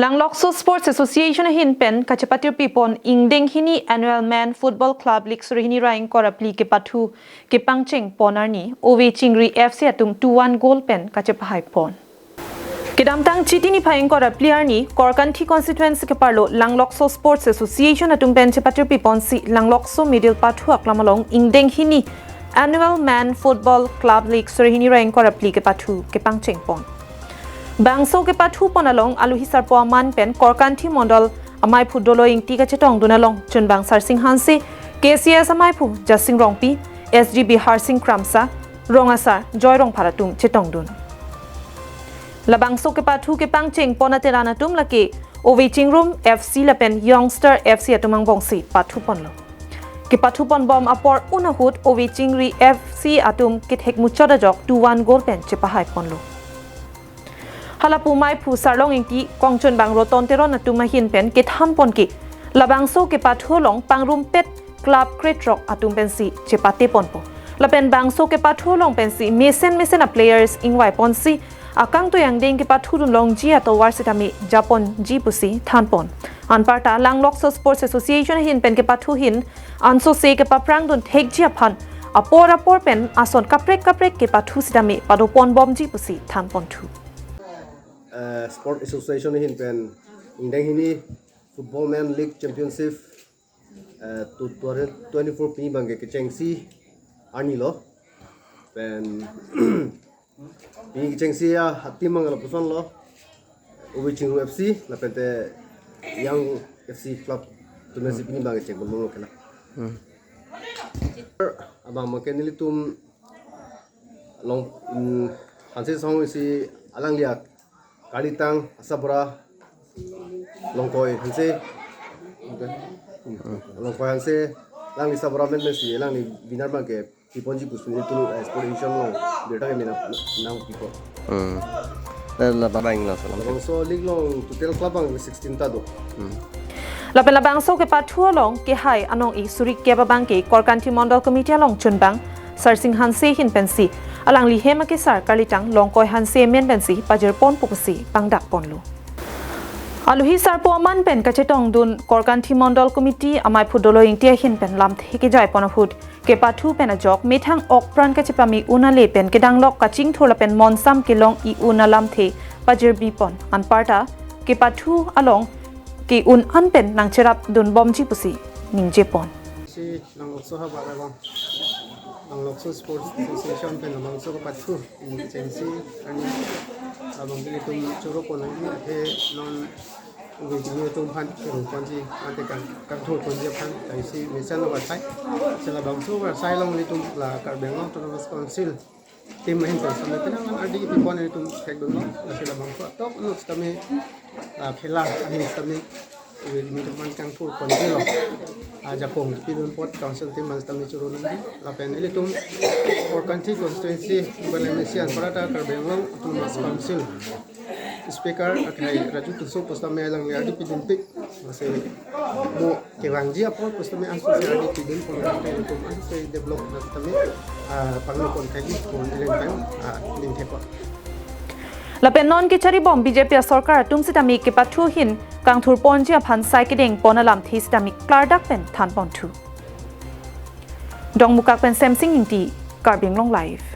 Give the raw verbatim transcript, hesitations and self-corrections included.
Langlokso Sports Association ahin pen kachepatirpi pon ingdeng hini Annual Men Football Club League suri hini ra ingkoi ra phli kepathu kepangcheng pon arni Ove Chingri F C atum two one goal pen kachepahai pon. Kedamtang Chiti niphai ingkoi ra phli arni Korkanthi constituency keparlo Langlokso Sports Association atum pen chepatirpi ponsi Langlokso Middle pathu aklam along ingdeng hini Annual Men Football Club League suri hini ra ingkoi ra phli kepathu kepangcheng pon. Bangso kepathu pon along aluhi sarpo aman pen Korkanthi Mondol amaiphu Dolo Ingti kachetongdun along chunbang Sarsing Hanse, K C S amaiphu Jasing Rongpi, S G B Harsing Kramsa, Rong Asar Joy Rongphar atum chetongdun. Labangso kepathu kepangcheng pon ateran atum lake Ove Chingrum F C lapen Youngster F C atum angbongsi pathu ponlo. Kepathu ponbom apor un ahut Ove Chingri F C atum kethek muchot ajok two one goal pen chepahai ponlo. Halapu maiphu Sarlong Ingti, kongchunbang Roton Teron atum ahin pen kethan pon ke labangso kepathu along pangrumpet club kretrok atum pensi chepate ponpo. Lapen bangso kepathu along pensi mesen mesen a players ingvai ponsi akangtui angdeng kepathudun longji atovar sitame japonji pusi than pon. Anparta Langlokso Sports Association ahin pen kepathu hin ansose kepaprangdun thekji aphan apor apor pen ason kaprek kaprek kepathu sitame pado ponbomji pusi than ponthu. Eh, Sport Association ahin pen ingdeng hini Football Men League Championship eh, two thousand twenty-four pini abangke kechengsi arni lo. Pen pini kechengsi a team abang lapuson lo. Ove Chingrum F C lapente Young F C club atum si pini abangke cheng ponbomlo kena. Abang abangke nelitum along, mm, Hanse asong isi alangli akarlitang asabra Longkoi Hanse. Longkoi Hanse alangli sabra men pensi alangli binar abangke piponji pusi nelitum, eh, Sport Division along birta keme nangpipon. Hmm. Labang lo salam. Labangso league along total club abang sixteen ta do. Lapen labangso kepathu along kehai anong-i suri kep abangke Korkanthi Mondol Committee along chunbang Sarsing Hanse ahin pensi alangli hem akesar karlitang Longkoi Hanse amen pensi pajir ponpo pusi pangdak ponlo. Aluhi sarpo aman pen kachetongdun Korkanthi Mondol Committee amaiphu Dolo Ingti ahin pen lamthe kejai pon ahut kepathu pen ajok methang okpran kachepame un ale pen kedanglok kachingthur lapen monsam kelong-i un alamthe pajirbi pon. Anparta kepathu along ke-un an pen nangcherapdunbomji pusi ningje pon. Si Langlokso havar abang, Langlokso Sports Association pen labangso kepathu ingdeng kechengsi arni abang ilitum choro pon nangji, athe non Ove Chingrum atum aphan kero ponji, ante kang kangthur ponji aphan, ta isi mesen avarsai. Si labangso avarsai along ilitum la Karbi Anglong Autonomous Council team ahin pen sitame penang an ardi kepipon ilitum thekdunlo, lasi labangso atok anut sitame, ah, khela ahin sitame ilitum aphan kangthur ponjilo. Ah, jakong kepidun apot council team aphan sitame choro nangji. Lapen ilitum Korkanthi constituency, Bale Mesian Parata Karbi Anglong Autonomous Council Speaker akhai Raju Tisso pusitame alangli ardi pidunpik. Lasi mo kevangji apor pusitame ansose ardi pidun pon, ilitum ansose develop pusitame, ah, pangno pon thekji pu ilitum pen, ah, ningthepon. Lapen non kecharibom B J P asorkar atum sitame kepathu ahin kangthur ponji aphan sai kedeng pon alamthe sitame klardak pen than ponthu. Dongmukak pen Semsing Ingti, Karbi Anglong Live.